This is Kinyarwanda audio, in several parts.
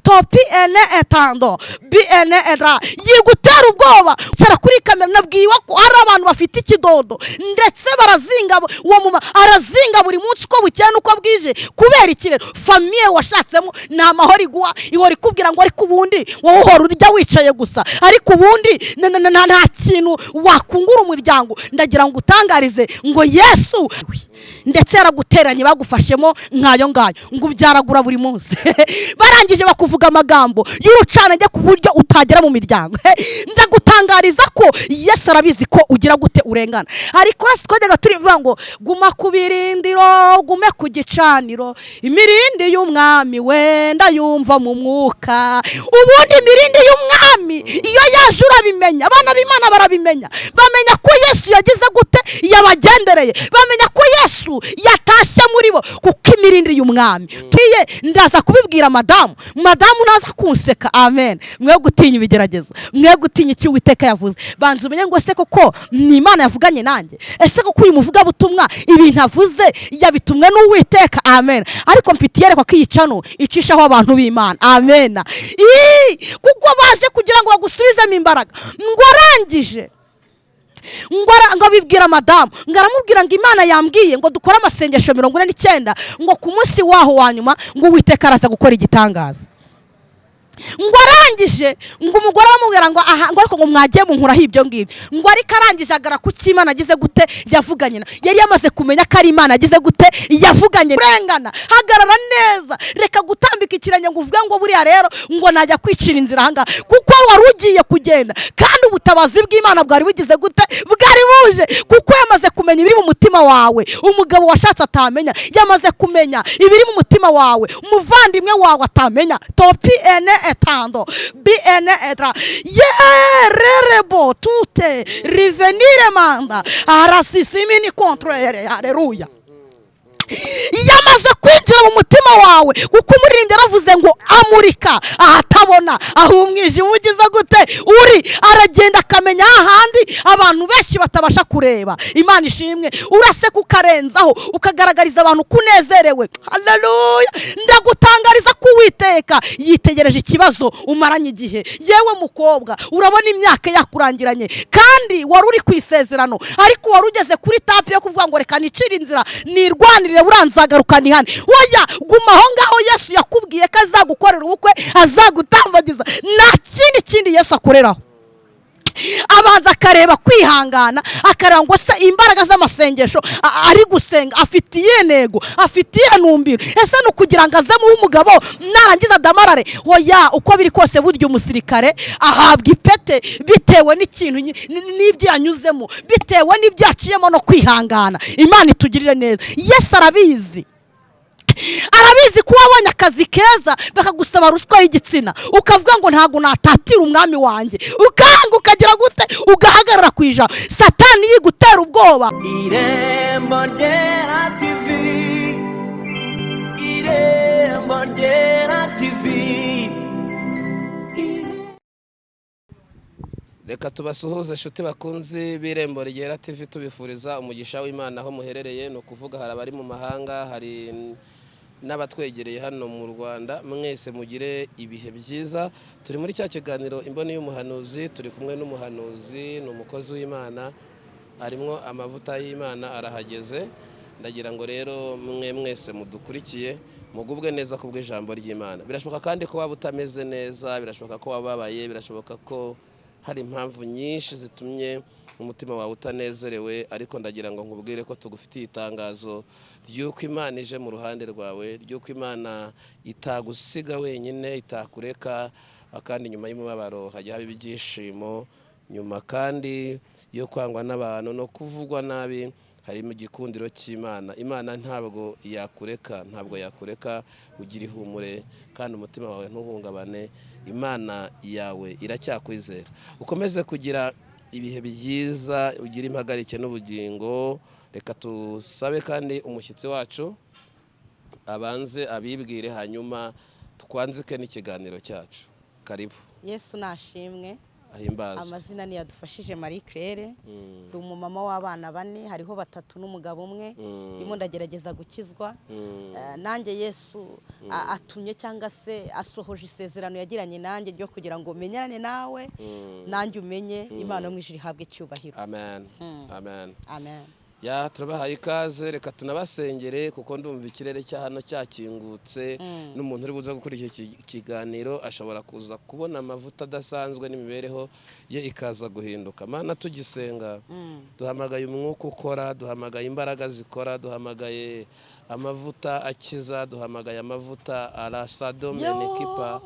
Topi ene etando bi ene edra yigutera ubwoba. Cara kuri kamera, nabwiwe ko hari abantu bafite ikidodo, ndetse barazinga, uwo muma arazinga buri munsi uko bukeye n'uko bwije. Kubera iki rero? Famille washatsemo nta mahoro iguha, ihora ikubwira ngo: "Ariko ubundi wowe uhora urya wicaye gusa, ariko ubundi nta kintu wakungura umuryango." Ndagira ngo utangarize ngo Yesu ndetse yaraguteranye, bagufashemo nk'ayo ngayo, ngo ubyaragura buri munsi, barangije bakuvuga amagambo y'urucanage ku buryo utagera mu miryango. Ndagutangariza ko Yesu arabizi ko ugira gute, urengana. Ariko hasi twajyaga turivuga ngo: "Guma ku birindiro, gume ku gicaniro, imirindi y'umwami wenda yumva mu mwuka." Ubundi imirindi y'umwami iyo yaje urabimenya, abana b'Imana barabimenya, bamenya ko Yesu yagize gute, yabagendereye, bamenya ko Yesu yatashye muri bo, kuko imirindi y'umwami tuye. Ndaza kubibwira madamu, madamu naza kunseka. Amen. Mwe gutinya ibigeragezo, mwe gutinya icyo Uwiteka yavuze. Banza umenye ngo: "Ese koko ni Imana yavuganye nanjye? Ese koko uyu muvugabutumwa ibintu avuze yabitumwe n'Uwiteka?" Amen. Ariko mfite iyerekwa ko iyi channel icishaho abantu b'Imana. Amen. Ii, kuko baje kugira ngo bagusubizemo imbaraga. Ngo arangije ngo abibwira madamu, ngo aramubwira ngo: "Imana yambwiye ngo dukore amasengesho 49, ngo ku munsi waho wa nyuma ngo Uwiteka araza gukora igitangaza." Ngo arangije, ngo umugore aramubwira ngo: "Aha," ngo: "Ariko ngo mwagiye munkuraho ibyo ngibyo." Ngo ariko arangije agara ku cy'Imana agize gute, yavuganye na, yari yamaze kumenya ko ari Imana agize gute, yavuganye. Urengana, hagarara neza, reka gutambika ikirenge ngo uvuge ngo: "Buriya rero ngo najya kwicira inzira ahangaha," kuko wari ugiye kugenda kandi ubutabazi bw'Imana bwari bugize gute, bwari buje, kuko yamaze kumenya ibiri mu mutima wawe. Umugabo washatse atamenya, yamaze kumenya ibiri mu mutima wawe, umuvandimwe wawe atamenya. Topi ene etando bi ene etra yererebo tute rivenire manda arasisimini kontrere. Haleluya. Yamaze kwinjira mu mutima wawe, kuko umuririmbyi yaravuze ngo: "Amurika ahatabona, aho umwijima ugize gute uri." Aragenda akamenya hahandi abantu benshi batabasha kureba. Imana ishimwe. Uraseka, ukarenzaho, ukagaragariza abantu ko unezerewe. Haleluya. Ndagutangariza ko Uwiteka yitegereje ikibazo umaranye igihe. Yewe mukobwa, urabona imyaka yakurangiranye kandi wari uri ku isezerano, ariko wari ugeze kuri étape yo kuvuga ngo: "Reka nicire inzira, nirwanirire, buranzagaruka nihane." Oya, guma aho ngaho. Yesu yakubwiye ko azagukorera ubukwe, azagutambagiza. Nta kindi Yesu akoreraho, abanza akareba kwihangana, akareba ngo: "Se imbaraga z'amasengesho ari gusenga afite iyihe ntego, afite iyihe ntumbero? Ese ni ukugira ngo aze muhe umugabo narangiza adamarare?" Oya, uko biri kose burya umusirikare ahabwa ipete bitewe n'ikintu n'ibyo yanyuzemo, bitewe n'ibyo yaciyemo no kwihangana. Imana itugirire neza. Yesu arabizi, arabizi ko wabonye akazi keza bakagusaba ruswa y'igitsina, ukavuga ngo: "Ntabwo natatira umwami wanjye." Ukanga, ukagira gute, ugahagarara ku ijambo, Satani yigutera ubwoba. Irembo Ryera TV, Irembo Ryera TV. Reka tubasuhuze, inshuti bakunzi b'Irembo Ryera TV, tubifuriza umugisha w'Imana aho muherereye. Ni ukuvuga hari abari mu mahanga, hari n'abatwegereye hano mu Rwanda. Mwese mugire ibihe byiza. Turi muri cya kiganiro Imboni y'Umuhanuzi. Turi kumwe n'umuhanuzi, ni umukozi w'Imana, harimo amavuta y'Imana, arahageze. Ndagira ngo rero mwe mwese mudukurikiye mugubwe neza ku bw'ijambo ry'Imana. Birashoboka kandi ko waba utameze neza, birashoboka ko wababaye, birashoboka ko hari impamvu nyinshi zitumye umutima wawe utanezerewe, ariko ndagira ngo nkubwire ko tugufitiye itangazo ry'uko Imana ije mu ruhande rwawe, ry'uko Imana itagusiga wenyine, itakureka. Kandi nyuma y'umubabaro hajya haba ibyishimo, nyuma kandi yo kwangwa n'abantu no kuvugwa nabi harimo igikundiro cy'Imana. Imana ntabwo yakureka, ntabwo yakureka. Ugira ihumure kandi umutima wawe ntuhungabane. Imana yawe iracyakwizera. Ukomeze kugira ibihe byiza, ugire impagarike n'ubugingo. Reka tusabe kandi umushyitsi wacu abanze abibwire, hanyuma twanzike n'ikiganiro cyacu. Karibu. Yesu nashimwe. Ahimbazwe. Amazina ni Yadufashije Marie Claire. Ndi umumama w'abana bane, hariho batatu n'umugabo umwe. Ndimo ndagerageza gukizwa. Nanjye Yesu atumye cyangwa se asohoje isezerano yagiranye nanjye ryo kugira ngo menyane nawe, nanjye umenye. Imana yo mu ijuru ihabwe icyubahiro. Amen, amen. Amen. Ya, turabahaye ikaze. Reka tunabasengere, kuko ndumva ikirere cya hano cyakingutse, n'umuntu uri buze gukora iki kiganiro ashobora kuza kubona amavuta adasanzwe n'imibereho ye ikaza guhinduka. Mana, tugisenga, duhamagaye umwuka ukora, duhamagaye imbaraga zikora, duhamagaye amavuta akiza, duhamagaye amavuta arasadomenekipa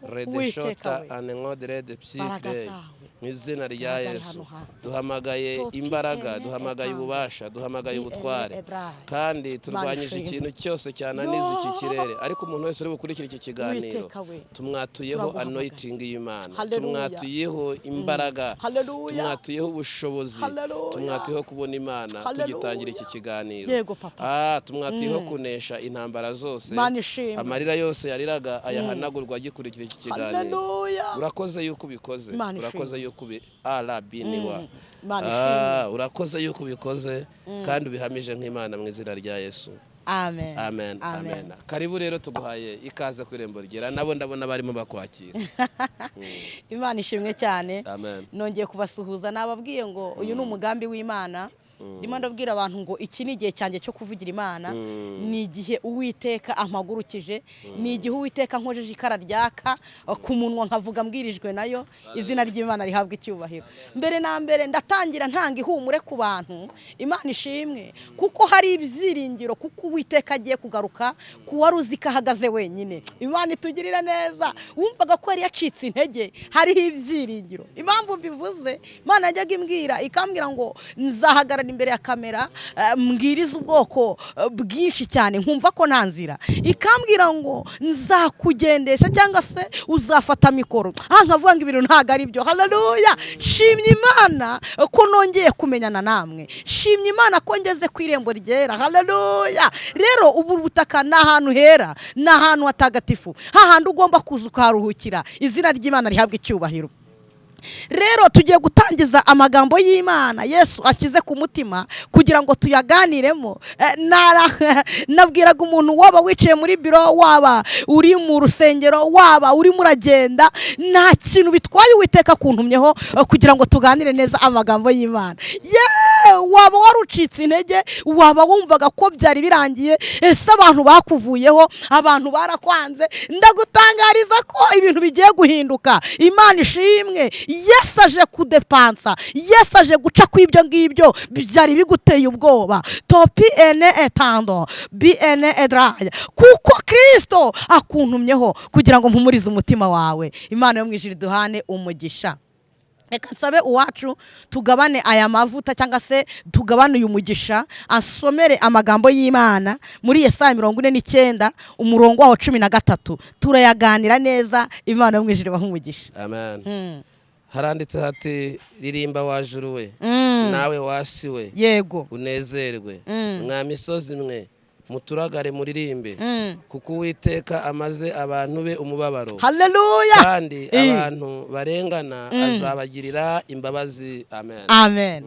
redeshota Uwiteka we. anenkodere Mbaraga psifre zawe mu izina rya zigaragare Yesu. hano hantu. Duhamagaye Topi imbaraga, ene duhamagaye etanga. ububasha, duhamagaye Bi ene ubutware, edraye. kandi turwanyije Mana ikintu cyose cyananiza iki kirere. Ariko umuntu wese uri bukurikira iki kiganiro, Uwiteka we. tumwatuyeho Turaguhamagaye. anointing y'Imana, Haleluya. tumwatuyeho imbaraga, Haleluya. tumwatuyeho ubushobozi, Haleluya. tumwatuyeho kubona Imana Haleluya. tugitangira iki kiganiro. Yego, papa. Tumwatuyeho kunesha intambara zose. Mana ishimwe. Amarira yose yariraga ayahanagurwa agikurikira iki kiganiro. Haleluya. Urakoze yuko ubikoze. Imana Urakoze yuko ubi arabiniwa. Imana ishimwe. Urakoze yuko ubikoze kandi ubihamije nk'Imana, mu izina rya Yesu. Amen. Amen, amen. Karibu rero, tuguhaye ikaze ku Irembo Ryera. Nabo ndabona barimo bakwakira. Imana ishimwe cyane. Amen. Nongeye kubasuhuza. Nababwiye ngo uyu ni umugambi w'Imana. Ndimo ndabwira abantu ngo iki ni igihe cyanjye cyo kuvugira Imana, ni igihe Uwiteka ampagurukije, ni igihe Uwiteka nkojeje ikara ryaka ku munwa nkavuga mbwirijwe nayo. Izina ry'Imana rihabwa icyubahiro. Mbere na mbere ndatangira ntanga ihumure ku bantu. Imana ishimwe kuko hari ibyiringiro, kuko Uwiteka agiye kugaruka ku wari uzi ko ahagaze wenyine. Imana itugirira neza. Wumvaga ko yari yacitse intege, hariho ibyiringiro. Impamvu mbivuze, Imana yajyaga imbwira, ikambwira ngo nzahagarara imbere ya kamera, mbwirize ubwoko bwinshi cyane, nkumva ko nta nzira. Ikambwira ngo nzakugendesha cyangwa se uzafata mikoro, nkavuga ngo ibintu ntabwo ari byo. Haleluya! Shimye Imana ko nongeye kumenyana namwe, shimye Imana ko ngeze ku Irembo Ryera. Haleluya! Rero ubu butaka ni ahantu hera, ni ahantu hatagatifu, hahandi ugomba kuza ukaharuhukira. Izina ry'Imana rihabwa icyubahiro. Rero tugiye gutangiza amagambo y'Imana Yesu ashyize ku mutima kugira ngo tuyaganiremo. Nabwiraga umuntu, waba wicaye muri biro, waba uri mu rusengero, waba urimo uragenda, nta kintu bitwaye. Uwiteka kuntumyeho kugira ngo tuganire neza amagambo y'Imana. Yeee, waba warucitse intege, waba wumvaga ko byari birangiye, ese abantu bakuvuyeho, abantu barakwanze, ndagutangariza ko ibintu bigiye guhinduka. Imana ishimwe. Yesu aje kudepansa, Yesu aje guca ku ibyo ngibyo byari biguteye ubwoba. Topi ene etando bi ene edraya, kuko Kirisito akuntumyeho kugira ngo mpumurize umutima wawe. Imana yo mu ijuru duhane umugisha. Reka nsabe uwacu tugabane aya mavuta cyangwa se tugabane uyu mugisha, asomere amagambo y'Imana muri Yesaya 49, umurongo waho 13. Turayaganira neza. Imana yo mu ijuru ibahe umugisha. Amen. Haranditse hati: "Ririmba wa juru we, nawe wa si we, unezerwe. Mwa misozi mwe, muturagare muririmbe, kuko Uwiteka amaze abantu be umubabaro, Haleluya. kandi abantu barengana azabagirira imbabazi." Amen. Amen.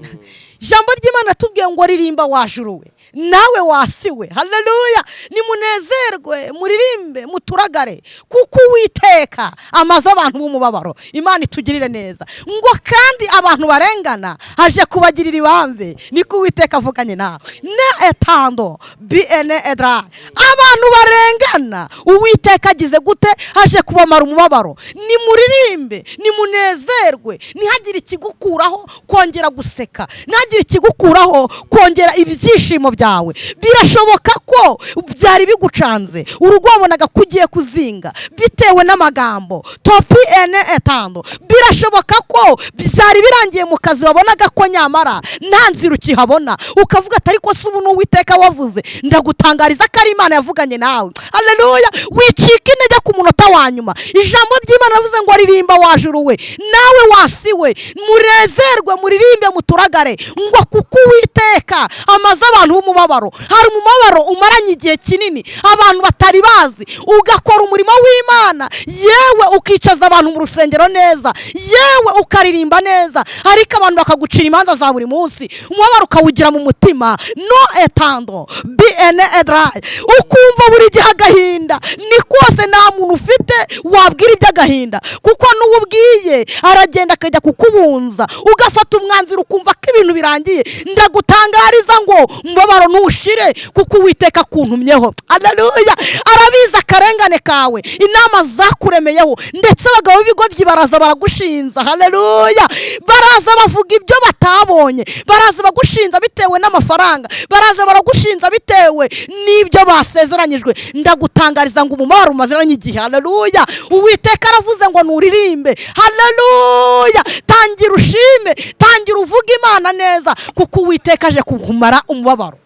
Ijambo ry'Imana tubwiye ngo ririmba wa juru we, nawe wa si we. Haleluya! Nimunezerwe, muririmbe, muturagare, kuko Uwiteka amaze abantu b'umubabaro. Imana itugirire neza. Ngo kandi abantu barengana aje kubagirira ibambe, niko Uwiteka avuganye nawe. Ne etando bi ene edra, abantu barengana Uwiteka agize gute? Aje kubamara umubabaro. Nimuririmbe, nimunezerwe. Ntihagire ikigukuraho kongera guseka, ntihagire ikigukuraho kongera ibyishimo byawe. Birashoboka ko byari bigucanze, urugo wabonaga ko ugiye kuzinga bitewe n'amagambo topi ene etando. Birashoboka ko byari birangiye mu kazi, wabonaga ko nyamara nta nzira ukihabona, ukavuga ati: "Ariko se ubu ni Uwiteka wavuze?" Ndagutanga. Ndagutangariza ko ari Imana yavuganye nawe. Haleluya! Wicika intege ku munota wa nyuma. Ijambo ry'Imana rivuze ngo ririmba wajuruwe nawe wasiwe, murezerwe, muririmbe, muturagare, ngo kuko Uwiteka amaze abantu b'umubabaro. Hari umubabaro umaranye igihe kinini abantu batari bazi, ugakora umurimo w'Imana, yewe ukicaza abantu mu rusengero neza, yewe ukaririmba neza, ariko abantu bakagucira imanza za buri munsi. Umubabaro ukawugira mu mutima, no etando bi ene edrai, ukumva buri gihe agahinda ni kose. Nta muntu ufite wabwira iby'agahinda, kuko n'uwo ubwiye aragenda akajya kukubunza, ugafata umwanzuro ukumva ko ibintu birangiye. Ndagutangariza ngo umubabaro ntushire, kuko Uwiteka akuntumyeho. Haleluya! Arabizi akarengane kawe, inama zakuremeyeho, ndetse abagabo b'ibigoryi baraza baragushinza. Haleluya! Baraza bavuga ibyo batabonye, baraza bagushinza bitewe n'amafaranga, baraza baragushinza bitewe n'ibyo basezeranyijwe. Ndagutangariza ngo umumaro umaziranye igihe. Haleluya! Uwiteka aravuze ngo nuririmbe. Haleluya! Tangira ushime, tangira uvuge Imana neza, kuko Uwiteka aje kukumara umubabaro.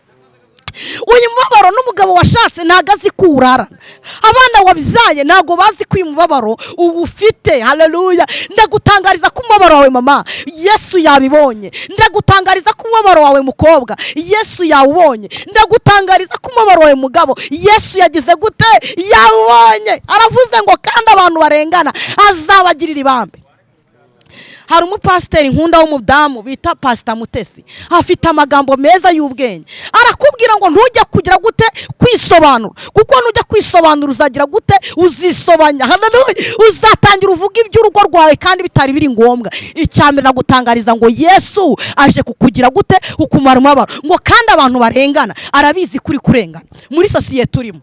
Uyu mubabaro n'umugabo washatse ntabwo azi ko urarana, abana wabyaye ntabwo bazi ko uyu mubabaro uwufite. Haleluya! Ndagutangariza ko umubabaro wawe mama Yesu yabibonye. Ndagutangariza ko umubabaro wawe mukobwa Yesu yawubonye. Ndagutangariza ko umubabaro wawe mugabo Yesu yagize gute? Yawubonye. Aravuze ngo kandi abantu barengana azabagirira ibambe. Hari umupasiteri nkunda w'umudamu bita Pasita Mutesi, afite amagambo meza y'ubwenge. Arakubwira ngo ntujya kugira gute kwisobanura, kuko nujya kwisobanura uzagira gute? Uzisobanya. Haleluya! Uzatangira uvuga iby'urugo rwawe kandi bitari biri ngombwa. Icya mbere nagutangariza ngo Yesu aje kukugira gute? Kukumara umubabaro. Ngo kandi abantu barengana, arabizi kuri kurengana muri sosiyete urimo,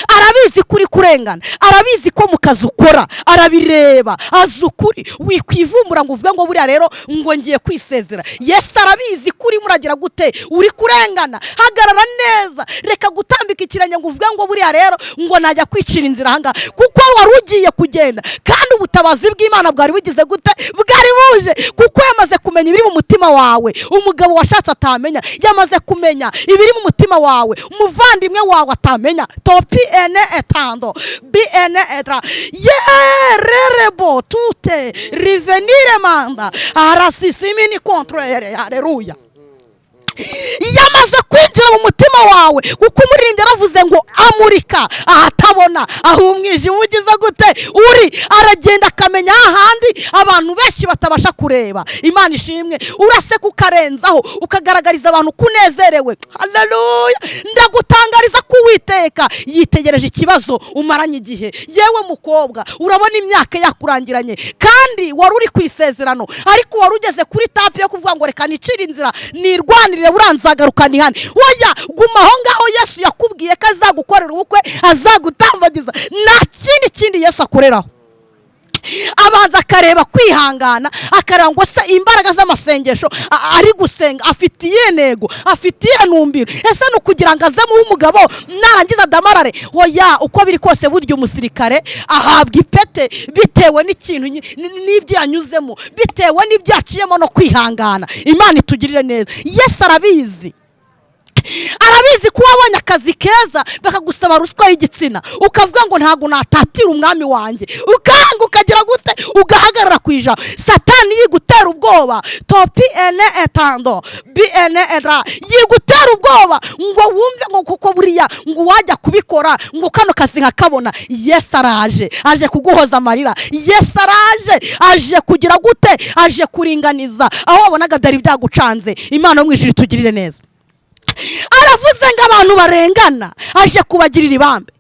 arabizi kuri kurengana, arabizi ko mu kazi ukora, arabireba, azi ukuri. Wikwivumbura ngo uvuge ngo buriya rero ngo ngiye kwisezera. Yesu arabizi ko urimo uragira gute? Uri kurengana. Hagarara neza, reka gutambika ikirenge ngo uvuge ngo buriya rero ngo najya kwicira inzira ahangaha, kuko wari ugiye kugenda kandi ubutabazi bw'Imana bwari bugize gute? Bwari buje, kuko yamaze kumenya ibiri mu mutima wawe. Umugabo washatse atamenya, yamaze kumenya ibiri mu mutima wawe, umuvandimwe wawe atamenya. Topi ene etando bi ene etra yererebo tute rivenire manda arasisimini contre. Haleluya! Yamaze kwinjira mu mutima wawe, kuko umuririmbyi yaravuze ngo amurika ahatabona, aho umwijima ugize gute uri. Aragenda akamenya ahandi abantu benshi batabasha kureba. Imana ishimwe. Uraseka ukarenzaho, ukagaragariza abantu ko unezerewe. Haleluya! Ndagutangariza ko Uwiteka yitegereje ikibazo umaranye igihe. Yewe mukobwa, urabona imyaka yakurangiranye kandi wari uri ku isezerano, ariko wari ugeze kuri tapi yo kuvuga ngo reka nicire inzira nirwanirire, buranzagaruka nihane. Oya, guma aho ngaho. Yesu yakubwiye ko azagukorera ubukwe, azagutambagiza. Nta kindi Yesu akoreraho. Abanza akareba kwihangana, akareba ngo se imbaraga z'amasengesho ari gusenga afite iyihe ntego, afite iyihe ntumbero? Ese ni ukugira ngo aze muhe umugabo narangiza adamarare? Oya, uko biri kose burya umusirikare ahabwa ipete bitewe n'ikintu n'ibyo yanyuzemo, bitewe n'ibyo yaciyemo no kwihangana. Imana itugirire neza. Yesu arabizi, arabizi ko wabonye akazi keza bakagusaba ruswa y'igitsina, ukavuga ngo ntabwo natatira umwami wanjye, ukanga ukagira gute? Ugahagarara ku ijambo. Satani yigutera ubwoba, topi ene etando bi ene edra, yigutera ubwoba ngo wumve ngo kuko buriya ngo wajya kubikora ngo kano kazi nkakabona. Yesu araje, aje kuguhoza amarira. Yesu araje, aje kugira gute? Aje kuringaniza aho wabonaga byari byagucanze. Imana yo mu ijuru itugirire neza. Aravuze ngo abantu barengana aje kubagirira ibambe.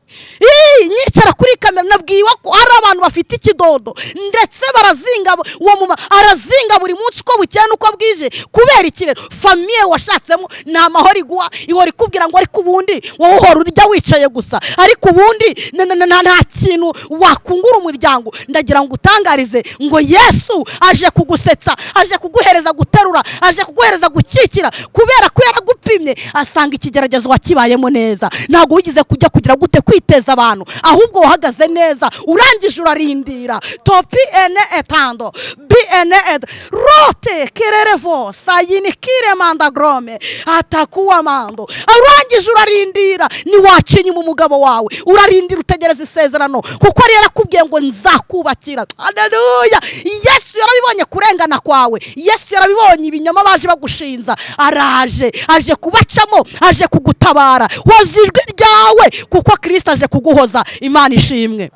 Nyicara kuri kamera nabwiwe ko hari abantu bafite ikidodo, ndetse barazinga, uwo muma arazinga buri munsi uko bukeye n'uko bwije. Kubera iki rero? Famiye washatsemo nta mahoro iguha, ihora ikubwira ngo ariko ubundi wowe uhora urya wicaye gusa, ariko ubundi nta kintu wakungura umuryango. Ndagira ngo utangarize ngo Yesu aje kugusetsa, aje kuguhereza guterura, aje kuguhereza gukikira, kubera ko yaragupimye asanga ikigeragezo wakibayemo neza. Ntabwo wigeze kujya kugira gute kwiteza abantu, ahubwo wahagaze neza, urangije urarindira. Topi ene etando bi ene et rote kererevo sayini kire mandagrome atakuwa mando. Urangije urarindira, ntiwaca inyuma umugabo wawe, urarindira utegereza isezerano, kuko yari yarakubwiye ngo nzakubakira. Haleluya! Yesu yarabibonye kurengana kwawe, Yesu yarabibonye ibinyoma baje bagushinza, araje, aje kubacamo, aje kugutabara. Hoza ijwi ryawe kuko Kristo aje kuguhoza. Imana ishimwe.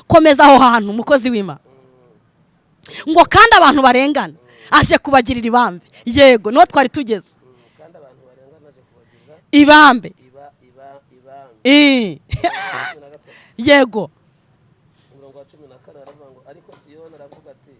Komeza aho hantu, mukozi w'Imana. Ngo kandi abantu barengana aje kubagirira ibambe. Yego, niho twari tugeze. Kandi abantu barengana aje kubagirira ibambe. Iba iba ibambe. 13. Yego. Umurongo wa 14 aravuga ngo: "Ariko Siyoni aravuga ati: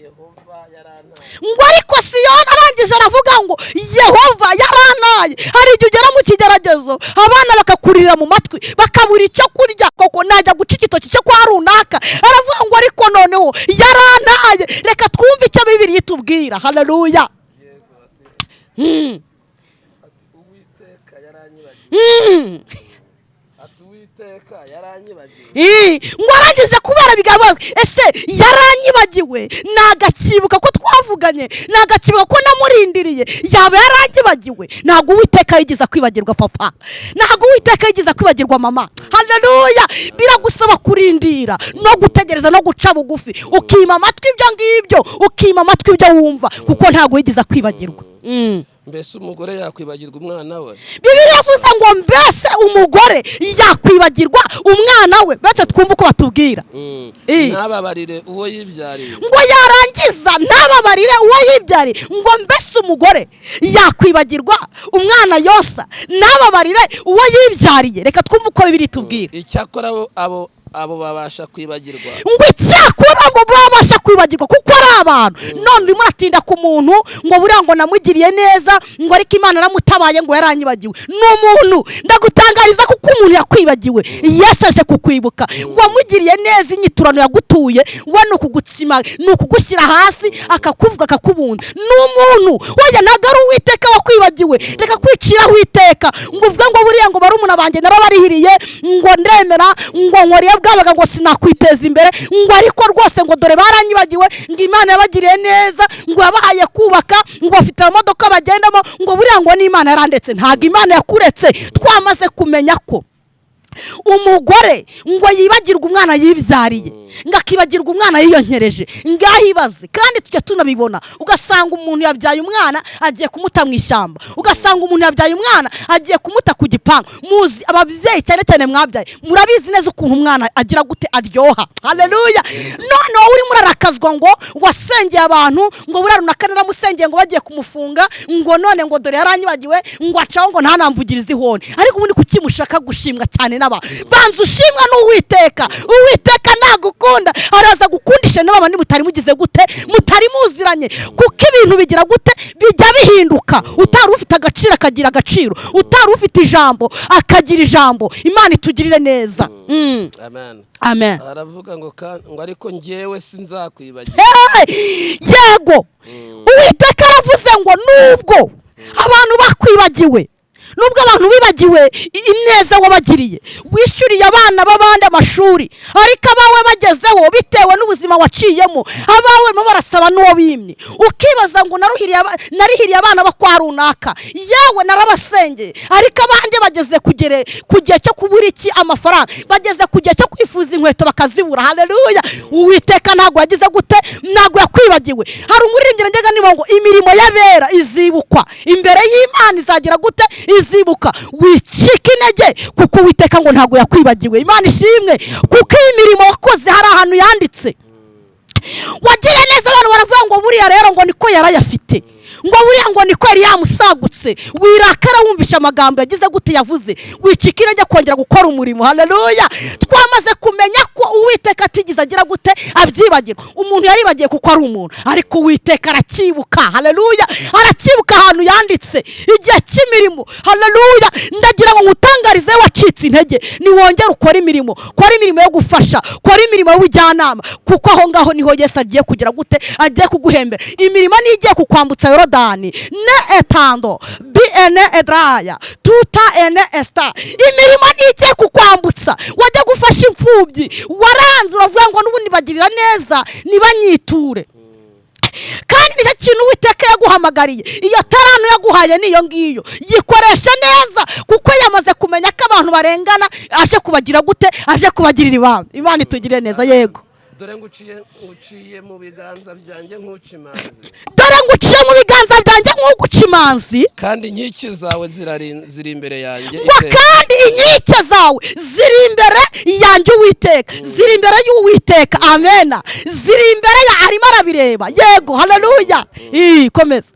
Yehova yarantaye." Ngo ariko Siyoni arangije aravuga ngo Yehova yarantaye. Hari igihe ugera mu kigeragezo, abana bakakurira mu matwi, bakabura icyo kurya, koko najya guca igitoki cyo kwa runaka. Aravuga ngo ariko noneho yarantaye. Reka twumve icyo Bibiliya itubwira. Haleluya! Yego, ati ati Uwiteka yaranyibagiwe. Ati: Uwiteka yaranyibagiwe. Ngo arangize kubera bigaragaza, ese yaranyibagiwe? Nagakibuka ko twavuganye, nagakibuka ko namurindiriye, yaba yaranyibagiwe? Ntabwo Uwiteka yigeze kwibagirwa papa, ntabwo Uwiteka yigeze kwibagirwa mama. Haleluya! Biragusaba kurindira no gutegereza no guca bugufi, ukima amatwi ibyo ngibyo, ukima amatwi ibyo wumva, kuko ntabwo yigeze kwibagirwa. Mbese umugore yakwibagirwa umwana we? Bibiliya yavuze ngo mbese umugore yakwibagirwa umwana we? Mbese twumve uko batubwira. Ntababarire uwo yibyariye? Ngo yarangiza ntababarire uwo yibyariye. Ngo mbese umugore yakwibagirwa umwana yosa, ntababarire uwo yibyariye? Reka twumve uko Bibiliya itubwira. Icyakora abo babasha kwibagirwa. Ngo icyakora abo babasha kwibagirwa kuko ari abantu. None urimo uratinda ku muntu ngo buriya ngo namugiriye neza, ngo ariko Imana yaramutabaye, ngo yaranyibagiwe. Ni umuntu. Ndagutangariza kuko umuntu yakwibagiwe, Yesu aje kukwibuka. Wamugiriye neza, inyiturano yagutuye we ni ukugutsima, ni ukugushyira hasi, akakuvuga, akakubunda. Ni umuntu, oya, ntabwo ari Uwiteka wakwibagiwe. Reka kwiciraho iteka ngo uvuge ngo buriya ngo barumuna banjye narabarihiriye, ngo ndemera, ngo nkoriye bwabaga, ngo sinakwiteza imbere, ngo ariko rwose ngo dore baranyibagiwe, ngo Imana yabagiriye neza, ngo yabahaye kubaka, ngo bafite amamodoka bagendamo, ngo buriya ngo n'Imana yarandetse. Ntabwo Imana yakuretse. Twamaze kumenya ko umugore ngo yibagirwa umwana yibyariye, ngo akibagirwa umwana yiyonkereje. Ngaho ibaze. Kandi tujya tunabibona, ugasanga umuntu yabyaye umwana agiye kumuta mu ishyamba, ugasanga umuntu yabyaye umwana agiye kumuta ku gipangu. Muzi ababyeyi, cyane cyane mwabyaye, murabizi neza ukuntu umwana agira gute, aryoha. Haleluya! None wowe urimo urarakazwa ngo wasengeye abantu, ngo buriya runaka naramusengeye, ngo bagiye kumufunga, ngo none ngo dore yaranyibagiwe, ngo acaho, ngo ntanamvugirize ihoni. Ariko ubundi kuki mushaka gushimwa cyane n'abantu? Banza ushimwa n'Uwiteka. Uwiteka nagukunda araza gukundisha n'abandi mutari mugize gute, mutari muziranye, kuko ibintu bigira gute, bijya bihinduka. Utari ufite agaciro akagira agaciro, utari ufite ijambo akagira ijambo. Imana itugirire neza. Amen. Amen. Aravuga ngo ngo ariko njyewe sinzakwibagirwa. Hey! Yego, Uwiteka aravuze ngo nubwo abantu bakwibagiwe, nubwo abantu bibagiwe ineza wabagiriye, wishyuriye abana b'abandi amashuri, ariko abawe bagezeho bitewe n'ubuzima waciyemo, abawe barimo barasaba n'uwo bimye. Ukibaza ngo narihiriye abana bo kwa runaka, yewe narabasengeye, ariko abanjye bageze kugere ku gihe cyo kubura iki, amafaranga, bageze ku gihe cyo kwifuza inkweto bakazibura. Haleluya! Uwiteka ntabwo yagize gute, ntabwo yakwibagiwe. Hari umuririmbyi njyaga niba ngo imirimo y'abera izibukwa imbere y'Imana, izagira gute, izibuka. Wicika intege kuko Uwiteka ngo ntabwo yakwibagiwe. Imana ishimwe, kuko iyi mirimo wakoze hari ahantu yanditse. Wagiye neza, abantu baravuga ngo buriya rero ngo niko yarayafite, ngo buriya ngo niko yari yamusagutse. Wirakara wumvisha amagambo yagize gute, yavuze. Wicika intege kongera gukora umurimo. Haleluya! Twamaze kumenya ko Uwiteka atigeze agira gute, abyibagirwa. Umuntu yaribagiye kuko ari umuntu, ariko Uwiteka aracyibuka. Haleluya! Aracyibuka ahantu yanditse igihe cy'imirimo. Haleluya! Ndagira ngo ngutangarize, wacitse intege, niwongere ukore imirimo, kora imirimo yo gufasha, kora imirimo y'ubujyanama, kuko aho ngaho niho Yesu agiye kugira gute, agiye kuguhembera. Imirimo niyo igiye kukwambutsa Yorodani. Yorodani ne etando bi ene edraya tuta ene esta. Imirimo nigiye kukwambutsa, wajya gufasha imfubyi waranze uravuga ngo n'ubundi bagirira neza nibanyiture. Kandi nicyo kintu Uwiteka yaguhamagariye, iyo tarano yaguhaye niyo ngiyo yikoresha neza, kuko yamaze kumenya ko abantu barengana, aje kubagira gute? Aje kubagirira ibambe. Imana itugire neza. Yego. Dore nguciye mu biganza byanjye nk'uca imanzi. Dore nguciye mu biganza byanjye nk'uguca imanzi. Kandi inkike zawe ziri imbere yanjye. Ngo kandi inkike zawe ziri imbere yanjye Uwiteka, ziri imbere y'Uwiteka. Amena. Ziri imbere ya, arimo arabireba. Yego, haleluya. Komeza.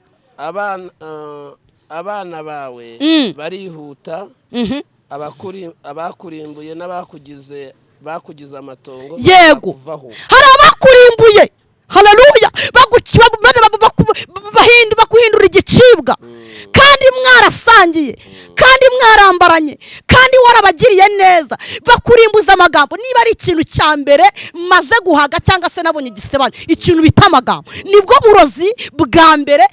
Abana bawe barihuta, abakurimbuye n'abakugize bakugize amatongo. Yego. Hari abakurimbuye, haleluya, bakuhindura igicibwa, kandi mwarasangiye, kandi mwarambaranye, kandi warabagiriye neza, bakurimbuza amagambo. Niba ari ikintu cya mbere maze guhaga cyangwa se nabonye igisebanya, ikintu bita amagambo, nibwo burozi bwa mbere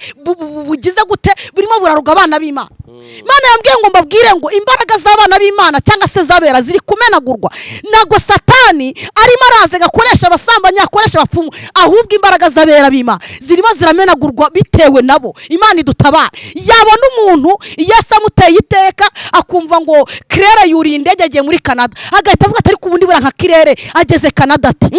bugize gute, burimo buraruga abana b'Imana. Imana yambwiye ngo mbabwire ngo imbaraga z'abana b'Imana cyangwa se zabera ziri kumenagurwa. Ntabwo Satani arimo araza gakoresha abasambanyi, akoresha abapfumu, ahubwo imbaraga z'abera b'Imana zirimo ziramenagurwa bitewe nabo. Imana idutabara. Yabona umuntu Yesu amuteye iteka, akumva ngo Kirere yuriye indege agiye muri Canada, agahita avuga ati ariko ubundi buriya nka Kirere ageze Canada ati.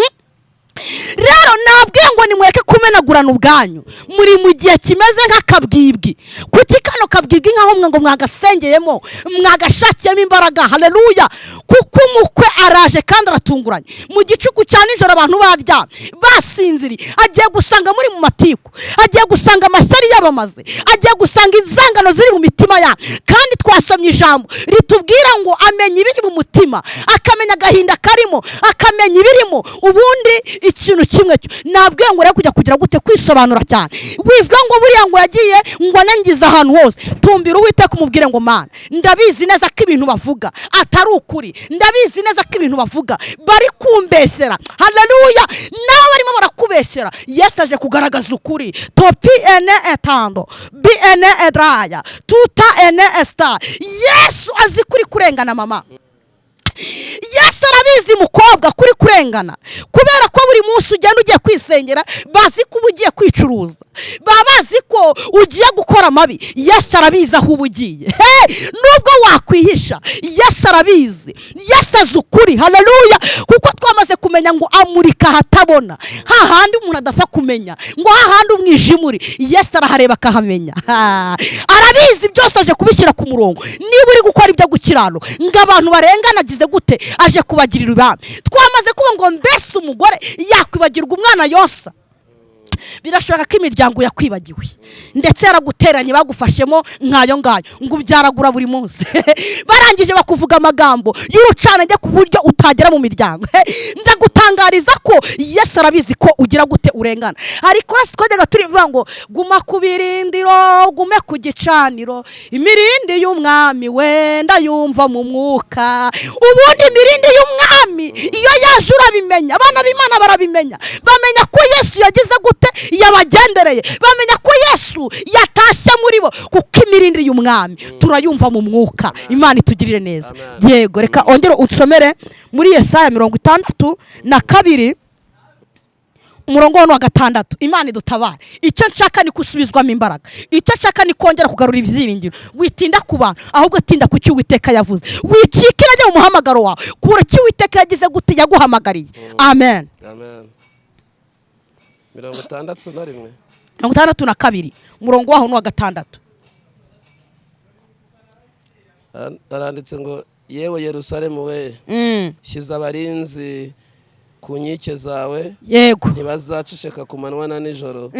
Rero nabwiye ngo nimureke kumenagurana ubwanyu, muri mu gihe kimeze nk'akabwibwi. Kuki kano kabwibwi nkaho mwe ngo mwagasengeyemo, mwagashakiyemo imbaraga? Haleluya. Kuko umukwe araje kandi aratunguranye. Mu gicuku cya nijoro abantu baryamye basinziriye, agiye gusanga muri mu matiku, agiye gusanga amashyari yabamaze, agiye gusanga inzangano ziri mu mitima yabo. Kandi twasomye ijambo ritubwira ngo amenya ibiri mu mutima, akamenya agahinda karimo, akamenya ibirimo. Ubundi ikintu kimwe cyo nabwiye ngo rero kujya kugira gute, kwisobanura cyane, wivuga ngo buriya ngo yagiye ngo anangiza ahantu hose. Tumbira Uwiteka umubwire ngo Mana, ndabizi neza ko ibintu bavuga atari ukuri, ndabizi neza ko ibintu bavuga bari kumbesera. Haleluya. Nawe barimo barakubesera, Yesu aje kugaragaza ukuri. Topi ene etando bi ene edraya tuta ene esta. Yesu azi kuri kurengana mama. Yesu arabizi mukobwa kuri kurengana, kubera ko buri munsi ugenda ugiye kwisengera bazi ko ugiye kwicuruza, baba bazi ko ugiye gukora amabi. Yesu arabizi aho uba ugiye. Nubwo wakwihisha, Yesu arabizi. Yesu azi ukuri. Haleluya. Kuko twamaze kumenya ngo amurika ahatabona, hahandi umuntu adapfa kumenya, ngo hahandi umwijima uri, Yesu arahareba akahamenya. Arabizi byose, aje kubishyira ku murongo. Niba uri gukora ibyo gukiranuka ngo abantu barengana agize gute, aje kubagirira ibambe. Twamaze kuba ngo mbese umugore yakwibagirwa umwana yonsa? Birashoboka ko imiryango yakwibagiwe, ndetse yaraguteranye, bagufashemo nkayo ngayo ngo ubyaragura buri munsi. Barangije bakuvuga amagambo y'urucanage ku buryo utagera mu miryango. Ndagutangariza ko Yesu arabizi ko ugira gute, urengana. Ariko twajyaga turivuga ngo guma ku birindiro, gume ku gicaniro, imirindi y'umwami wenda yumva mu mwuka. Ubundi imirindi y'umwami iyo yaje urabimenya, abana b'Imana barabimenya, bamenya ko Yesu yagize gute, yabagendereye, bamenya ko Yesu yatashye muri bo, kuko imirindi y'umwami turayumva mu mwuka. Imana itugirire neza. Yego, reka ongere unsomere muri Yesaya 62 umurongo wa 6. Imana idutabare. Icyo nshaka ni gusubizwamo imbaraga, icyo nshaka ni kongera kugarura ibyiringiro. Witinda ku bantu, ahubwo tinda ku cyo Uwiteka yavuze. Wicikira ajya mu muhamagaro wawe, kura icyo Uwiteka yagize gute, yaguhamagariye. Amen. Amen. 61 62 umurongo waho ni wa 6. Aranditse ngo yewe Yerusalemu we, shyize abarinzi ku nkike zawe, yego, ntibazaceceka ku manywa na nijoro.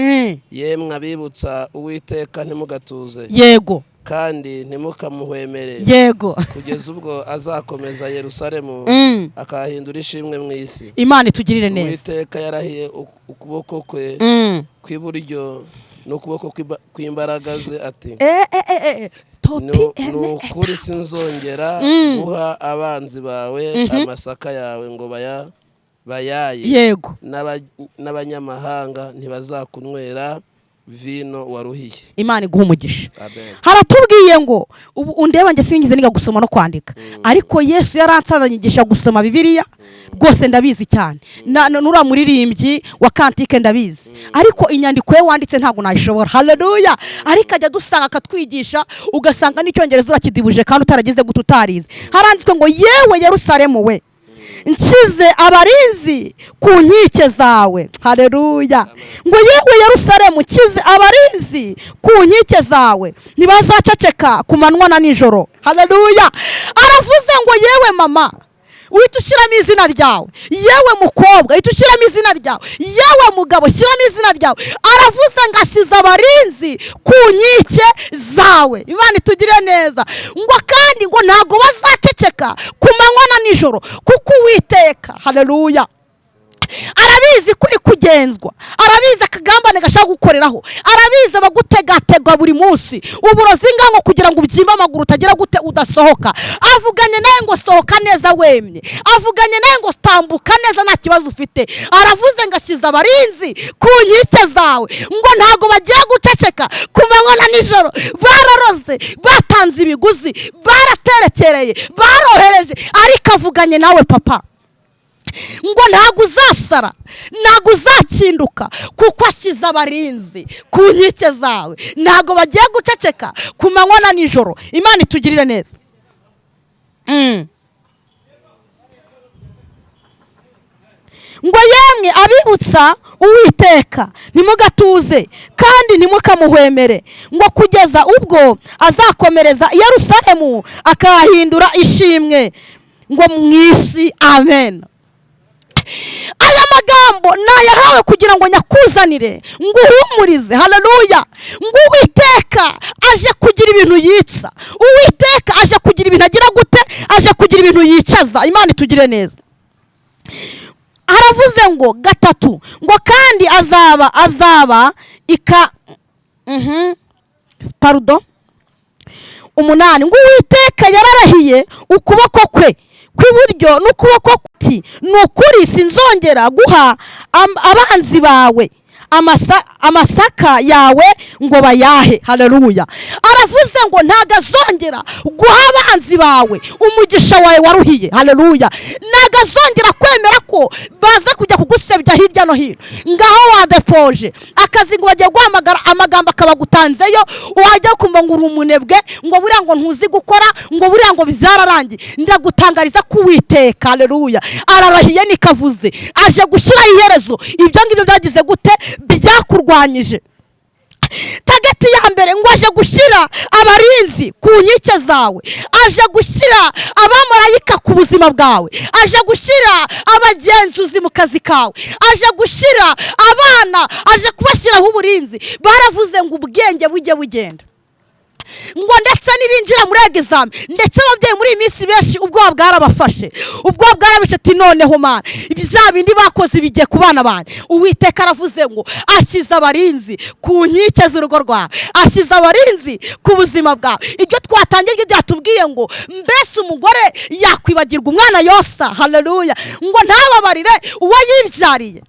Yemwe abibutsa Uwiteka ntimugatuze, yego, kandi ntimukamuhwemere, yego, kugeza ubwo azakomeza Yerusalemu akahindura ishimwe mu isi. Imana itugirire neza. Uwiteka yarahiye ukuboko kwe kw'iburyo n'ukuboko kw'imbaraga ze ati ni ukuri sinzongera guha abanzi bawe amasaka yawe ngo bayaye, yego, n'abanyamahanga ntibazakunywera Vino waruhiye. Imana iguha umugisha. Amen. Haratubwiye ngo ubu undeba njye singize niga gusoma no kwandika, ariko Yesu yaransanze anyigisha gusoma Bibiliya, rwose ndabizi cyane. Nuriya muririmbyi wa kantike ndabizi, ariko inyandiko ye wanditse ntabwo nayishobora. Haleluya! Ariko ajya dusanga akatwigisha, ugasanga n'icyongereza urakidibuje kandi utaragize gute, utarize. Haranditswe ngo: "Yewe Yerusalemu we, nshyize abarinzi ku nkike zawe." Haleluya! Ngo: "Yewe Yerusalemu, nshyize abarinzi ku nkike zawe, ntibazaceceka ku manywa na nijoro." Haleluya! Aravuze ngo: "Yewe mama," uhita ushyiramo izina ryawe, "yewe mukobwa," uhita ushyiramo izina ryawe, "yewe mugabo, shyiramo izina ryawe." Aravuze ngo ashyize abarinzi ku nkike zawe. Imana itugire neza. Ngo kandi ngo ntabwo bazaceceka ku manywa na nijoro, kuko Uwiteka, haleluya, arabizi ko uri kugenzwa, arabizi akagambane gashaka gukoreraho, arabizi abagutegategwa buri munsi, uburozi ngango kugira ngo ubyimbe amaguru utagira gute, udasohoka. Avuganye nawe ngo sohoka neza wemye, avuganye nawe ngo tambuka neza nta kibazo ufite. Aravuze ngo ashyize abarinzi ku nkike zawe, ngo ntabwo bagiye guceceka ku manywa na nijoro. Bararoze, batanze ibiguzi, baraterekereye, barohereje, ariko avuganye nawe papa ngo ntabwo uzasara, ntabwo uzakinduka, kuko ashyize abarinzi ku nkike zawe, ntabwo bagiye guceceka ku manywa na nijoro. Imana itugirire neza. Ngo: "Yemwe abibutsa Uwiteka, ntimugatuze kandi ntimukamuhwemere, ngo kugeza ubwo azakomereza i Yerusalemu akahahindura ishimwe ngo mu isi." Amen. Aya magambo nayahawe kugira ngo nyakuzanire ngo uhumurize. Haleluya! Ngo Uwiteka aje kugira ibintu yitsa, Uwiteka aje kugira ibintu agira gute, aje kugira ibintu yicaza. Imana itugire neza. Aravuze ngo gatatu, ngo kandi azaba ika pardon, 8, ngo Uwiteka yararahiye ukuboko kwe kw'iburyo n'ukuboko kuti: "Ni ukuri sinzongera guha abanzi bawe amasaka yawe ngo bayahe." Haleluya! Aravuze ngo ntabwo azongera guha abanzi bawe umugisha wawe waruhiye. Haleluya! Ntabwo azongera kwemera ko baza kujya kugusebya hirya no hino. Ngaho wadepoje akazi ngo bagiye guhamagara, amagambo akabagutanzeyo, wajya kumva ngo uri umunebwe, ngo buriya ngo ntuzi gukora, ngo buriya ngo bizararangiye. Ndagutangariza ko Uwiteka, haleluya, ararahiye, nikavuze, aje gushyiraho iherezo ibyo ngibyo byagize gute, byakurwanyije. Target ya mbere, ngo aje gushyira abarinzi ku nkike zawe, aje gushyira abamarayika ku buzima bwawe, aje gushyira abagenzuzi mu kazi kawe, aje gushyira abana, aje kubashyiraho uburinzi. Baravuze ngo ubwenge bujye bugenda, ngo ndetse n'ibinjira muri examen, ndetse ababyeyi muri iyi minsi benshi ubwoba bwarabafashe, ubwoba bwarabishe, ati: "Noneho Mana, bya bindi bakoze bigiye ku bana banjye." Uwiteka aravuze ngo ashyize abarinzi ku nkike z'urugo rwawe, ashyize abarinzi ku buzima bwawe. Ibyo twatangiye, ibyo byatubwiye ngo: "Mbese umugore yakwibagirwa umwana yosa?" Haleluya! Ngo ntababarire uwo yibyariye?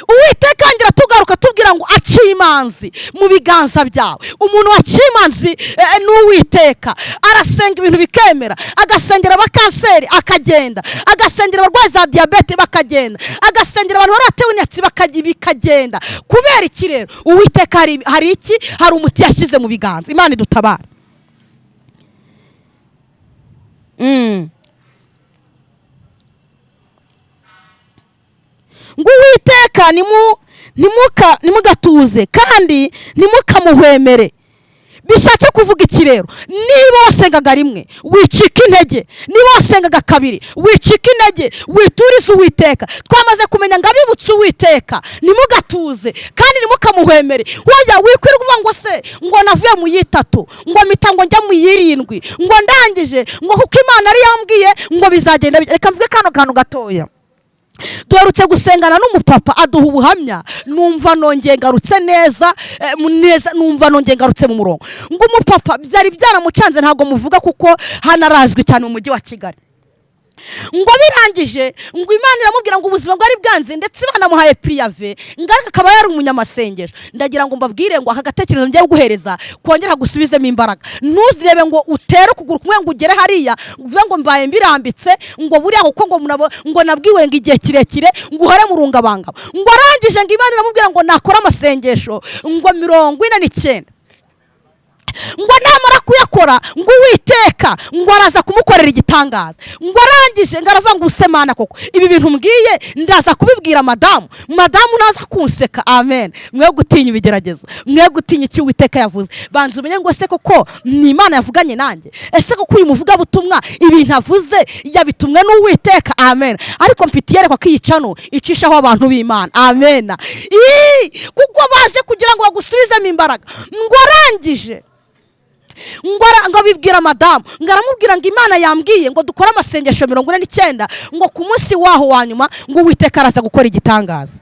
Uwiteka ngira tugaruka tubwira ngo aciye imanzi mu biganza byawe. Umuntu waciye imanzi ni Uwiteka. Arasenga ibintu bikemera, agasengera abakanseri akagenda, agasengera abarwayi za diyabete bakagenda, agasengera abantu baratewe inyatsi bikagenda. Kubera iki rero? Uwiteka hari iki, hari umuti yashyize mu biganza. Imana idutabara. Ngo Uwiteka ntimugatuze kandi ntimukamuhwemere. Bishatse kuvuga iki rero? Niba wasengaga rimwe, wicika intege. Niba wasengaga kabiri, wicika intege, witurize Uwiteka. Twamaze kumenya ngo abibutse Uwiteka ntimugatuze kandi ntimukamuhwemere. Wajya wikwirirwa uvuga ngo se ngo navuye mu yitatu, ngo mpita ngo njya mu yirindwi, ngo ndangije, ngo kuko Imana yari yambwiye ngo bizagenda. Reka mvuge kano kantu gatoya. Duherutse gusengana n'umupapa aduha ubuhamya, numva nongeye ngarutse neza neza, numva nongeye ngarutse mu murongo. Ngo umupapa byari byaramucanze, ntabwo muvuga kuko hano arazwi cyane mu mujyi wa Kigali. Ngo birangije, ngo Imana iramubwira ngo ubuzima bwari bwanze, ndetse banamuhaye préavis, ngo ariko akaba yari umunyamasengesho. Ndagira ngo mbabwire ngo aka gatekerezo ngiye guhereza kongera gusubizemo imbaraga. Ntuzirebe ngo utere ukuguru kumwe ngo ugere hariya, uvuge ngo mbaye mbirambitse, ngo buriya kuko ngo ngo nabwiwe ngo igihe kirekire ngo uhore mu rungabangabo. Ngo arangije, ngo Imana iramubwira ngo nakore amasengesho ngo 49, ngo namara kuyakora ngo Uwiteka ngo araza kumukorera igitangaza. Ngo arangije, ngo aravuga ngo usemana koko ibi bintu mbwiye ndaza kubibwira madamu, madamu naza kunseka. Amen. Mwe gutinya ibigeragezo, mwe gutinya icyo Uwiteka yavuze. Banza umenye ngo ese koko ni Imana yavuganye nanjye? Ese koko uyu muvugabutumwa ibintu avuze yabitumwe n'Uwiteka? Amen. Ariko mfite iyerekwa ko iyi channel icishaho abantu b'Imana. Amen. Ii, kuko baje kugira ngo bagusubizemo imbaraga. Ngo arangije, ngo abibwira madamu, ngo aramubwira ngo Imana yambwiye ngo dukore amasengesho 49, ngo ku munsi waho wa nyuma ngo Uwiteka araza gukora igitangaza.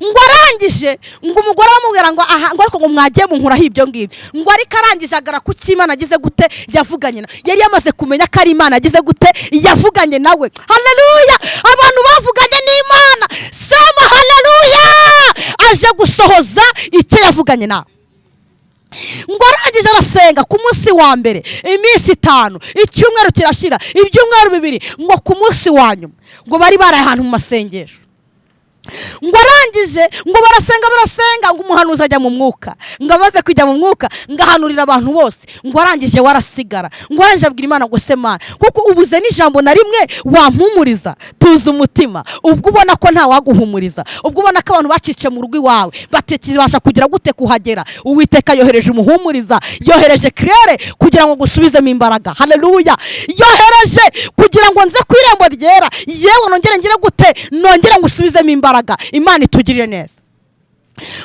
Ngo arangije, ngo umugore aramubwira ngo aha, ngo ariko ngo mwagiye munkuraho ibyo ngibyo. Ngo ariko arangije agara ku cy'Imana agize gute yavuganye na yari yamaze kumenya ko ari Imana agize gute yavuganye nawe. Haleluya! Abantu bavuganye n'Imana, sema haleluya! Aje gusohoza icyo yavuganye nawe. Ngo arangije arasenga ku munsi wa mbere, iminsi 5, icyumweru kirashira, ibyumweru 2. Ngo ku munsi wa nyuma ngo bari bari ahantu mu masengesho. Ngo arangije, ngo barasenga, barasenga, ngo umuhanuzi ajya mu mwuka. Ngo amaze kujya mu mwuka, ngo ahanurira abantu bose. Ngo arangije warasigara, ngo arangije abwira Imana ngo se Mana, kuko ubuze n'ijambo na rimwe wampumuriza? Tuza umutima. Ubwo ubona ko nta waguhumuriza, ubwo ubona ko abantu bacice mu rugo iwawe batekibasha kugira gute kuhagera, Uwiteka yohereje umuhumuriza, yohereje kirere kugira ngo gusubizemo imbaraga. Haleluya! Yohereje kugira ngo nze ku Irembo Ryera, yewe nongere ngire gute, nongere ngusubizemo imbaraga. Imana itugirire neza.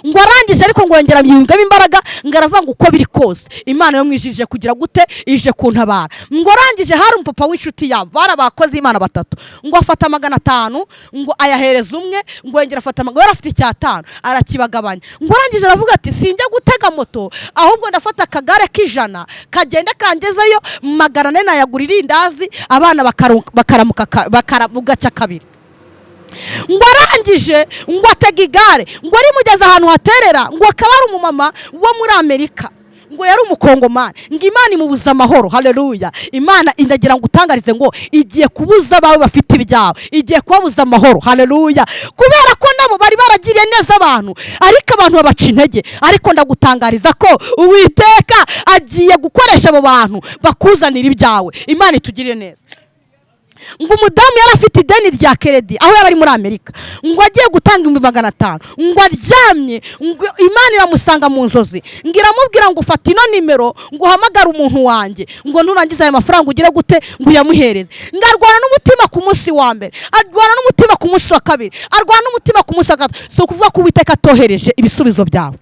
Ngo arangije ariko ngo yongera yungamo imbaraga, ngo aravuga ngo uko biri kose Imana yo mwijije kugira gute ije kuntabara. Ngo arangije, hari umupapa w'inshuti yabo, bari abakozi Imana batatu, ngo afata 500 ngo ayahereza umwe, ngo yongera afata yari afite icyatanu arakibagabanya. Ngo arangije aravuga ati sinjya gutega moto, ahubwo ndafata akagare k'100 kagenda kangezeyo, 400 nayagura irindazi, abana bakaramuka bugacya kabiri. Ngo arangije, ngo atega igare, ngo rimugeze ahantu haterera, ngo akaba ari umumama wo muri Amerika, ngo yari umukongomani, ngo Imana imubuza amahoro. Haleluya! Imana indagira ngo utangarize ngo igiye kubuza abawe bafite ibyawe, igiye kubabuza amahoro. Haleluya! Kubera ko nabo bari baragiriye neza abantu, ariko abantu babaca intege. Ariko ndagutangariza ko Uwiteka agiye gukoresha abo bantu bakuzanira ibyawe. Imana itugirire neza. Ngo umudamu yari afite ideni rya crédit aho yari ari muri Amerika, ngo agiye gutanga 500,000, ngo aryamye, ngo Imana iramusanga mu nzozi, ngo iramubwira ngo ufata ino nimero, ngo uhamagare umuntu wanjye, ngo nurangiza aya mafaranga ugire gute, ngo uyamuhereze. Ngo arwana n'umutima ku munsi wa mbere, arwana n'umutima ku munsi wa kabiri, arwana n'umutima ku munsi wa gatatu. Si ukuvuga ko Uwiteka atohereje ibisubizo byawe,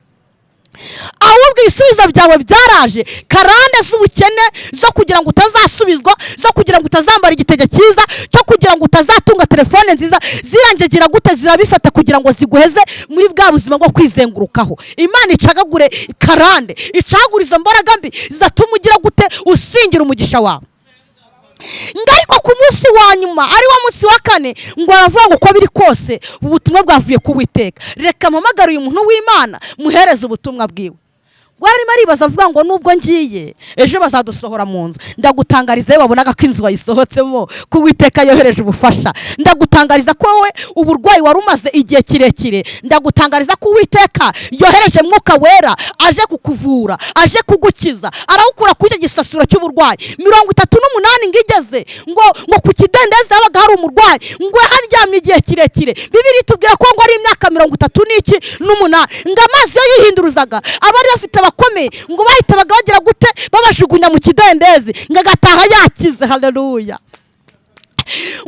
ahubwo ibisubizo byawe byaraje. Karande z'ubukene zo kugira ngo utazasubizwa, zo kugira ngo utazambara igitenge cyiza, cyo kugira ngo utazatunga telefone nziza, zirangigira gute, zirabifata kugira ngo ziguheze muri bwa buzima bwo kwizengurukaho. Imana icagagure karande, icagure izo mbaraga mbi zidatuma ugira gute usingira umugisha wawe. Ngo ariko ku munsi wa nyuma, ari wo munsi wa kane, ngo aravuga ngo uko biri kose ubutumwa bwavuye ku Witeka, reka mpamagare uyu muntu w'Imana muhereze ubutumwa bwiwe. Ngo arimo aribaza avuga ngo nubwo ngiye ejo bazadusohora mu nzu. Ndagutangariza iyo wabonaga ko inzu wayisohotsemo, ko Uwiteka yohereje ubufasha. Ndagutangariza ko wowe uburwayi wari umaze igihe kirekire, ndagutangariza ko Uwiteka yohereje Mwuka Wera, aje kukuvura, aje kugukiza, arawukura kuri icyo gisasiro cy'uburwayi. 38 ngo igeze, ngo ku kidendezi habaga hari umurwayi, ngo haryamye igihe kirekire. Bibiri tubwira ko ngo ari imyaka mirongo itatu n'iki n'umunani. Ngo amazi yo yihinduruzaga, abari bafite abakomeye ngo bahitabaga bagira gute, babajugunya mu kidendezi, ngo agataha yakize. Haleluya!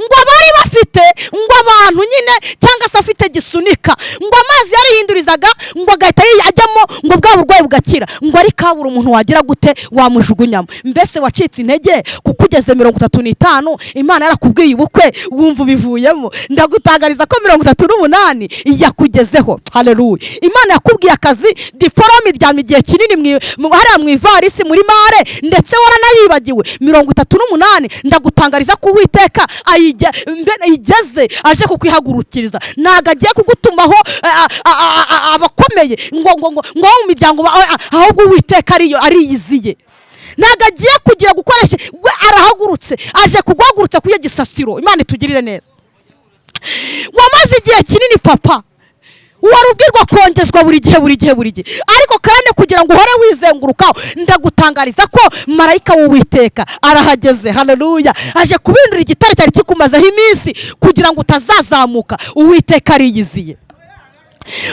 Ngo bari bafite ngo abantu nyine, cyangwa se afite gisunika, ngo amazi yarihindurizaga, ngo agahita ajyamo, ngo bwa burwayi bugakira, ngo ariko habura umuntu wagira gute wamujugunyamo. Mbese wacitse intege kuko ugeze 35, Imana yarakubwiye ubukwe wumva ubivuyemo. Ndagutangariza ko 38 yakugezeho. Haleluya! Imana yakubwiye akazi, diporome iryamye igihe kinini hariya mu ivarisi muri mare, ndetse waranayibagiwe. 38, ndagutangariza ko Uwiteka igeze aje kukwihagurukiriza. Ntabwo agiye kugutumaho abakomeye ngo ngo ngo ngo mu miryango, ahubwo Uwiteka ariyo ariyiziye. Ntabwo agiye kugira gukoresha, we arahagurutse, aje kuguhagurutsa kuri iyo gisasiro. Imana itugirire neza. Wamaze igihe kinini, papa, wari ubwirwa kongezwa buri gihe, buri gihe, buri gihe, ariko kandi kugira ngo uhore wizengurukaho, ndagutangariza ko marayika w'Uwiteka arahageze. Haleluya! Aje kubindura igitare cyari kikumazeho iminsi kugira ngo utazazamuka. Uwiteka ariyiziye.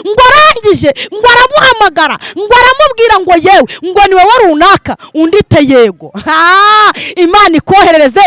Ngo arangije ngo aramuhamagara, ngo aramubwira ngo: "Yewe," ngo, "ni wowe runaka?" Undi te: "Yego." Imana ikoherereze,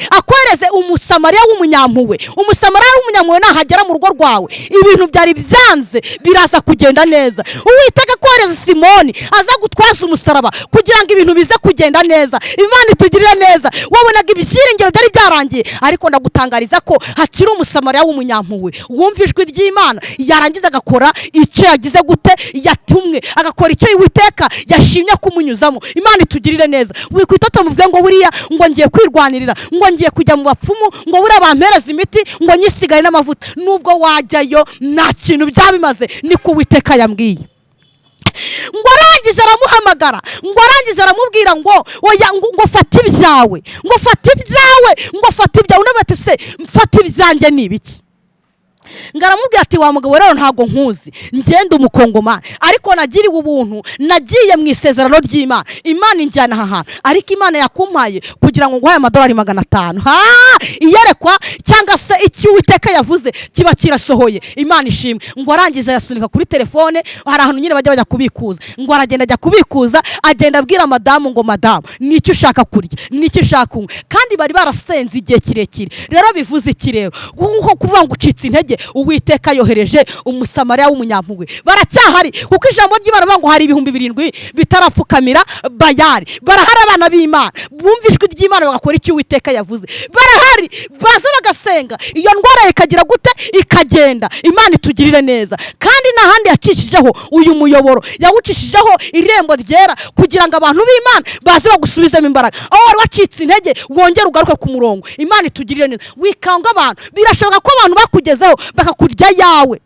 akohereze Umusamariya w'umunyampuhwe. Umusamariya w'umunyampuhwe nahagera mu rugo rwawe, ibintu byari byanze biraza kugenda neza. Uwiteka akohereza Simoni aza gutwaza umusaraba kugira ngo ibintu bize kugenda neza. Imana itugirire neza. Wabonaga ibyiringiro byari byarangiye, ariko ndagutangariza ko hakiri Umusamariya w'umunyampuhwe wumva ijwi ry'Imana, yarangiza agakora icyo yagize gute yatumwe, agakora icyo Uwiteka yashimye kumunyuzamo. Imana itugirire neza. Wikwitota muvuge ngo buriya ngo ngiye kwirwanirira, ngo ngiye kujya mu bapfumu, ngo buriya bampereza imiti ngo nyisigaye n'amavuta. Nubwo wajyayo, nta kintu byaba bimaze. Niko Uwiteka yambwiye. Ngo arangije aramuhamagara, ngo arangije aramubwira ngo: "Oya," ngo "fata ibyawe," ngo "fata ibyawe," ngo "fata ibyawe." Undi ati: "Se mfata ibyanjye ni ibiki?" Ngo aramubwira ati: "Wa mugabo rero, ntabwo nkuzi, ngenda umukongomani, ariko nagiriwe ubuntu, nagiye mu isezerano ry'Imana, Imana injyana aha hantu, ariko Imana yakumpaye kugira ngo nguhaye amadolari 500." Ha, iyerekwa cyangwa se icyo Uwiteka yavuze kiba kirasohoye. Imana ishimwe. Ngo arangiza yasunika kuri telefone, hari ahantu nyine bajya kubikuza. Ngo aragenda ajya kubikuza, agenda abwira madamu ngo: "Madamu, nicyo ushaka kurya, nicyo ushaka kunywa?" Kandi bari barasenze igihe kirekire. Rero bivuze iki rero? Nkuko kuvuga ngo ucitse intege, Uwiteka yohereje Umusamariya w'umunyampuhwe. Baracyahari, kuko ijambo ry'Imana rivuga ngo hari 7000 bitarapfukamira Bayari. Barahari, abana b'Imana bumva ijwi ry'Imana bagakora icyo Uwiteka yavuze. Barahari, baza bagasenga, iyo ndwara ikagira gute? Ikagenda. Imana itugirire neza. Kandi nta handi yacishijeho uyu muyoboro, yawucishijeho Irembo Ryera kugira ngo abantu b'Imana baze bagusubizemo imbaraga. Aho wari wacitse intege, wongere ugaruke ku murongo. Imana itugirire neza. Wikanga abantu. Birashoboka ko abantu bakugezeho bakakurya yawe,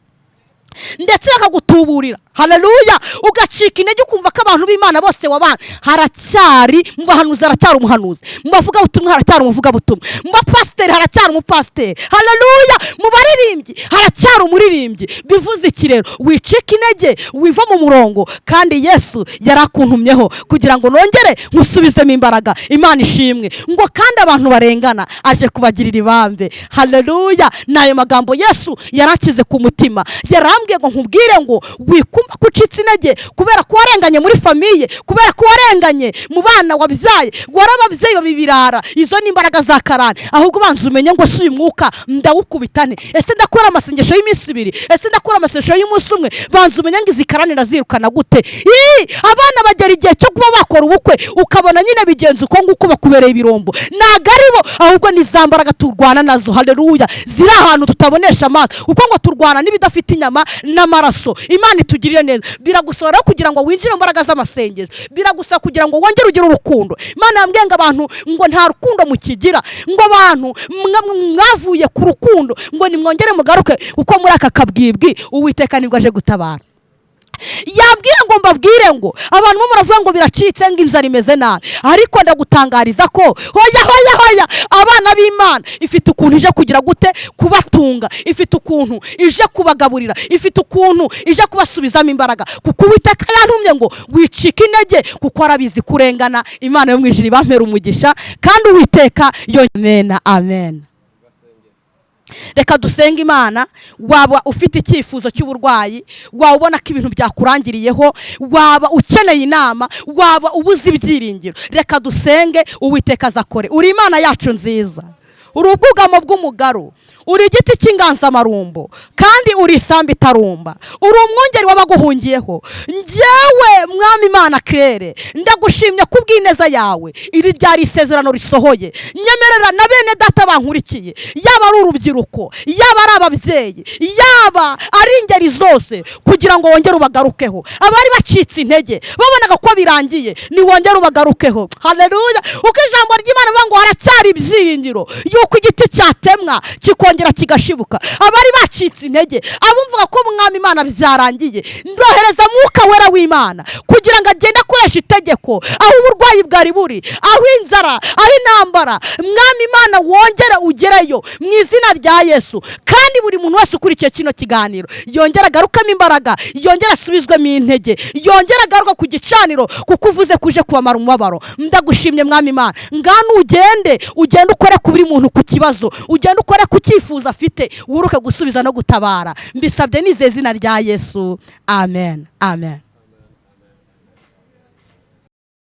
ndetse bakagutuburira. Haleluya! Ugacika intege, ukumva ko abantu b'Imana bose wabana. Haracyari mu bahanuzi, haracyari umuhanuzi; mu bavugabutumwa, haracyari umuvugabutumwa; mu bapasiteri, haracyari umupasiteri. Haleluya! Mu baririmbyi, haracyari umuririmbyi. Bivuze iki rero? Wicika intege, wiva mu murongo, kandi Yesu yarakuntumyeho kugira ngo nongere nkusubizemo imbaraga. Imana ishimwe. Ngo kandi abantu barengana aje kubagirira ibambe. Haleluya! Ni ayo magambo Yesu yarakize ku mutima, yarambwiye ngo nkubwire ngo wikumva ko ucitse intege kubera ko warenganye muri famille, kubera ko warenganye mu bana wabyaye, wari ababyeyi babibirara. Izo ni imbaraga za karani. Ahubwo banza umenye ngo: si uyu mwuka ndawukubitane? Ese ndakora amasengesho y'iminsi 2? Ese ndakora amasengesho y'umunsi umwe? Banza umenye ngo izi karani ndazirukana gute? Ii, abana bagera igihe cyo kuba bakora ubukwe, ukabona nyine bigenze uko nguko, bakubereye ibirombo. Ntabwo ari bo, ahubwo ni za mbaraga turwana nazo. Haleluya! Ziri ahantu tutabonesha amaso, kuko ngo turwana n'ibidafite inyama n'amaraso. Imana itugirire neza. Biragusaba rero kugira ngo winjire mu mbaraga z'amasengesho, biragusaba kugira ngo wongere ugire urukundo. Imana yambwiye ngo abantu ngo nta rukundo mukigira, ngo abantu mwavuye ku rukundo, ngo nimwongere mugaruke, kuko muri aka kabwibwi Uwiteka nibwo aje gutabara. Yambwiye ngo mbabwire ngo abantu bo muravuga ngo biracitse, ngo inzara imeze nabi, ariko ndagutangariza ko hoya, hoya, hoya, abana b'Imana ifite ukuntu ije kugira gute? Kubatunga. Ifite ukuntu ije kubagaburira, ifite ukuntu ije kubasubizamo imbaraga, kuko Uwiteka yantumye ngo wicike intege, kuko arabizi kurengana. Imana yo mu ijuru ibampera umugisha, kandi Uwiteka yonyine. Amen. Reka dusenge Imana. Waba ufite icyifuzo cy'uburwayi, waba ubona ko ibintu byakurangiriyeho, waba ukeneye inama, waba ubuze ibyiringiro, reka dusenge, Uwiteka azakore. Uri Imana yacu nziza. Uri ubwugamo bw'umugaru, uri igiti cy'inganzamarumbo, kandi uri isambu itarumba, uri umwungeri w'abaguhungiyeho. Njyewe mwami Imana Claire, ndagushimye kubw'ineza yawe. Iri ryari isezerano risohoye. Nyemerera na bene data bankurikiye, yaba ari urubyiruko, yaba ari ababyeyi, yaba ari ingeri zose, kugira ngo wongere ubagarukeho. Abari bacitse intege babonaga ko birangiye, niwongere ubagarukeho. Haleluya! Uko ijambo ry'Imana rivuga ngo haracyari ibyiringiro yuko igiti cyatemwa kikongera kigashibuka. Abari bacitse intege, abumvaga ko mwami Imana byarangiye, ndohereza Mwuka Wera w'Imana kugira ngo agende akoresha itegeko aho uburwayi bwari buri, aho inzara, aho intambara. Mwami Imana, wongere ugereyo mu izina rya Yesu. Kandi buri muntu wese ukurikiye kino kiganiro yongere agarukemo imbaraga, yongere asubizwemo intege, yongere agaruka ku gicaniro, kuko uvuze ko uje kubamara umubabaro. Ndagushimye mwami Imana. Ngano ugende, ugende ukore ku buri muntu, ku kibazo, ugende ukore ku cyifuzo afite, wuruke gusubiza no gutabara. Mbisabye nizeye izina rya Yesu, amen, amen.